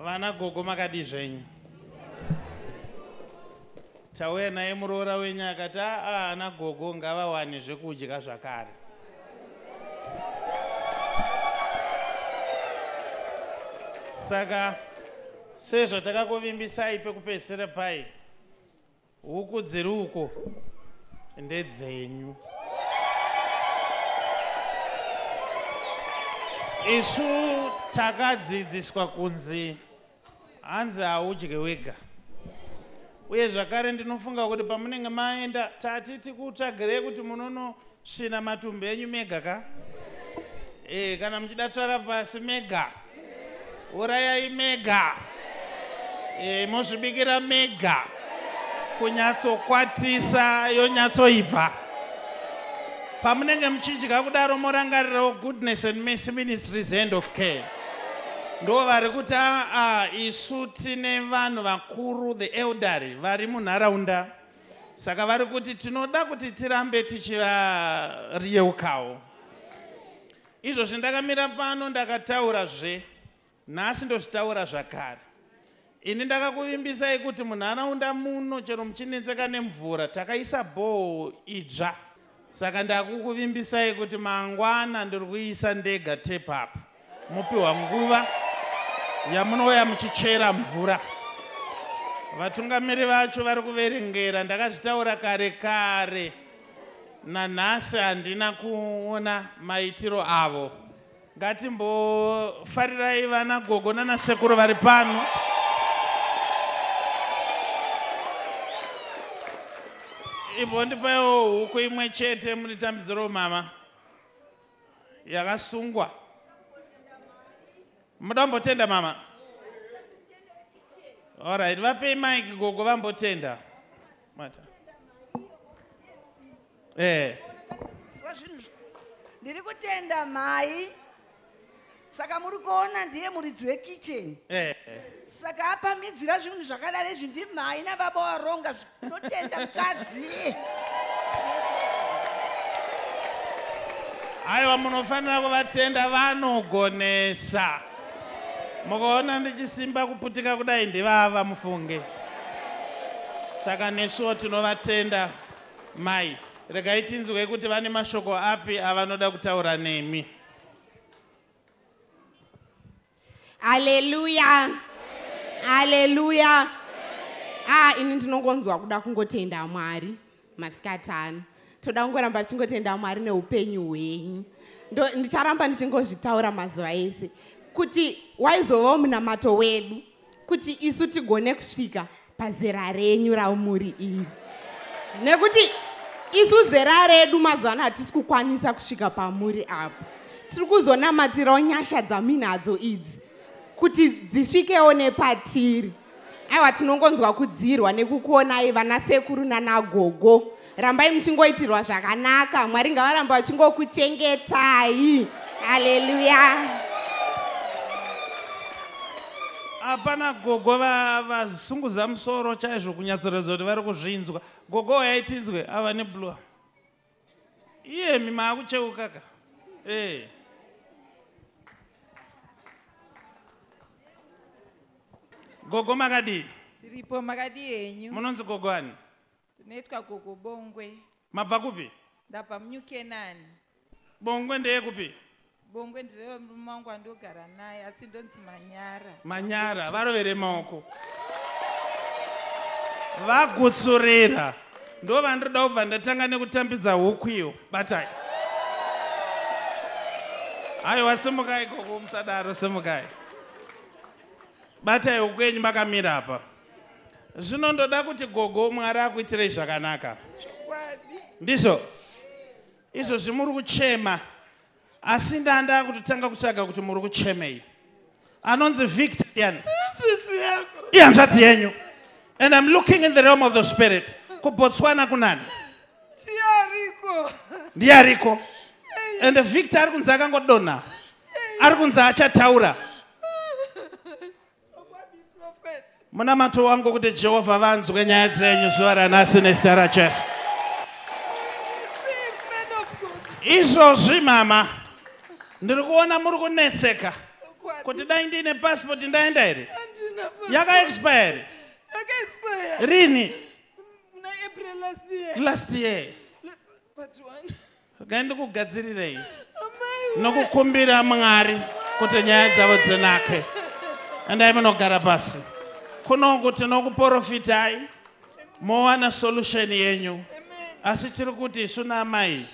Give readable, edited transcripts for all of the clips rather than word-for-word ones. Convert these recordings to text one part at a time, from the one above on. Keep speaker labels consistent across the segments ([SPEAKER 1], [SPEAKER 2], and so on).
[SPEAKER 1] Vana gogo makadii zvenyu? Tauya naye muroora wenyu akati aa ana gogo ngavawane zvekudya zvakare. Saka sezvatakakuvimbisai pekupedzisira pai Huku dziri uko ndedzenyu. Isu takadzidziswa kunzi hanzi haudye wega. Uye zvakare ndinofunga kuti pamunenge maenda tati tikutsvagirei kuti munonosvina matumbu enyu mega ka? E, kana muchida tsvara pasi mega. Urayai mega e, mozvibikira mega kunyatsokwatisa yonyatsoibva pamunenge muchidya kudaro morangarirawo Goodness and Mercy Ministries Hand of Care ndo vari kuti aa isu tine vanhu vakuru the elderly vari munharaunda saka vari kuti tinoda kuti tirambe tichivariyeukawo. Izvozvi ndakamira pano ndakataura zve nhasi ndozvitaura zvakare. Ini ndakakuvimbisai kuti munharaunda muno chero muchinetseka nemvura takaisa bhoho idzva. Saka ndakukuvimbisai kuti mangwana ndiri kuisa ndega tap up. Mopiwa nguva yamunouya muchichera mvura. Vatungamiri vacho vari kuverengera ndakazvitaura kare kare. Nanhasi handina kuona maitiro avo. Ngatimbofarirai vana gogo nana sekuru vari pano. Imbondipaiwo huku imwe chete munditambidzirewo mama yakasungwa. Muda kumbotenda mama? Alright, vapei mic gogo vambotenda. Mata. Eh.
[SPEAKER 2] Ndiri kutenda mai. Saka muri kuona ndiye muridzi wekicheni.
[SPEAKER 1] Eh.
[SPEAKER 2] Saka apamidzira zvinhu zvakadaro izvi ndimai nababa waronga zvinotenda mukadzi.
[SPEAKER 1] Aiwa munofanira kuvatenda vanogonesa. Mukaona ndichisimba kuputika kudai ndivava mufunge. Saka nesuwo tinovatenda mai. Regai tinzwe kuti vane mashoko api avanoda kutaura nemi.
[SPEAKER 3] Haleluya. Haleluya. Ah, ini ndinongonzwa kuda kungotenda Mwari masikati ano. Toda kungoramba tichingotenda Mwari neupenyu hwenyu. Ndicharamba ndichingozvitaura mazuva ese kuti waizovawo munamato wedu kuti isu tigone kusvika pazera renyu raumuri iri, nekuti isu zera redu mazuva ano hatisi kukwanisa kusvika pamuri apo. Tiri kuzonamatirawo nyasha dzaminadzo idzi kuti dzisvikewo nepatiri. Aiwa, tinongonzwa kudzirwa nekukuonai vana sekuru nanagogo. Rambai muchingoitirwa zvakanaka. Mwari ngavaramba vachingokuchengetai. Haleluya.
[SPEAKER 1] Hapana gogo vasunguza musoro chaizvo kunyatsoratidza kuti vari kuzvinzwa. Gogo yaitinzwe ava neblue. Iyemi maakucheuka ka. Eh. Gogo makadii?
[SPEAKER 4] Tiripo, makadii henyu?
[SPEAKER 1] Munonzi gogo ani?
[SPEAKER 4] Tinoitwa gogo Bongwe.
[SPEAKER 1] Mabva kupi?
[SPEAKER 4] Ndabva muNew Canaan.
[SPEAKER 1] Bongwe ndeyekupi?
[SPEAKER 4] Bongwe ndirewe murume wangu wandogara naye, asi ndonzi Manyara.
[SPEAKER 1] Manyara, varovere maoko. Vagutsurira. Ndo vandoda kubva ndatanga nekutambidza huku iyo. Batai. Aiwa, simukai gogo, musadaro, simukai. Batai huku yenyu makamira apa. Zvino ndoda kuti gogo Mwari akuitirei zvakanaka. Ndizvo. Izvozvi muri kuchema. Asi ndanda kutotanga kutsvaga kuti muri kuchemei. Anonzi Victor yani. Ihanzvadzi yenyu. And I'm looking in the realm of the spirit. KuBotswana kunani?
[SPEAKER 4] Ndiariko.
[SPEAKER 1] Ndiariko. And Victor ari kunzi akangodonha. Ari kunzi achataura. Munamato wangu kuti Jehovha vanzwe nyaya dzenyu zuva ranhasi nezita raJesu. Izvozvi mama, ndiri kuona muri kunetseka kuti dai ndiine passport ndaenda here?
[SPEAKER 4] Handina baba.
[SPEAKER 1] Yakaexpire
[SPEAKER 4] Yakaexpire.
[SPEAKER 1] rini?
[SPEAKER 4] Muna April last year.
[SPEAKER 1] Last year.
[SPEAKER 4] But one.
[SPEAKER 1] Ngandikugadzirirei
[SPEAKER 4] Amai we.
[SPEAKER 1] nokukumbira Mwari kuti nyaya dzavo dzinake. Endai munogara pasi. Kunoku tinokuprofitai mowana solution yenyu.
[SPEAKER 4] Amen.
[SPEAKER 1] Asi tiri kuti isu naamai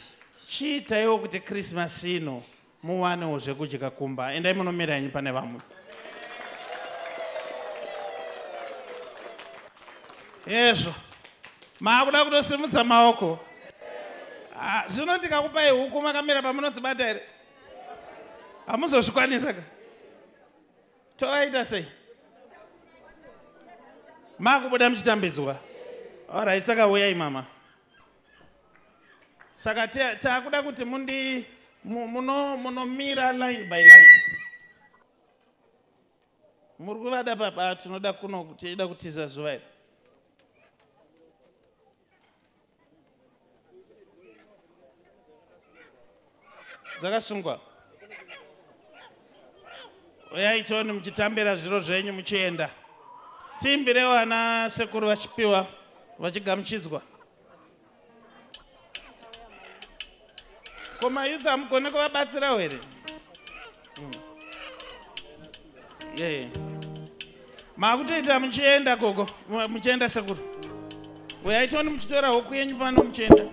[SPEAKER 1] chiitaiwo kuti Christmas ino muwanewo zvekudya kumba. Endai munomira henyu pane vamwe. Yezvo maakuda kutosimudza maoko. Zvino ndikakupai huku makamira pamunodzibata here? Hamuzozvikwanisa ka? Tovaita sei? Makubuda muchitambidzwa. Alright, saka uyai mama. Saka takuda kuti mundi munomira line by line. Muri kuvada baba, tinoda kuno tinoda kutiza zuva iri. Dzakasungwa. Uyai tione muchitambira zviro zvenyu muchienda. Tiimbirewo ana sekuru vachipiwa vachigamuchidzwa. Ko mayouth hamugone kuvabatsirawo here? Makutoita muchienda gogo, muchienda sekuru. Uyai tione muchitora huku yenyu pano muchienda.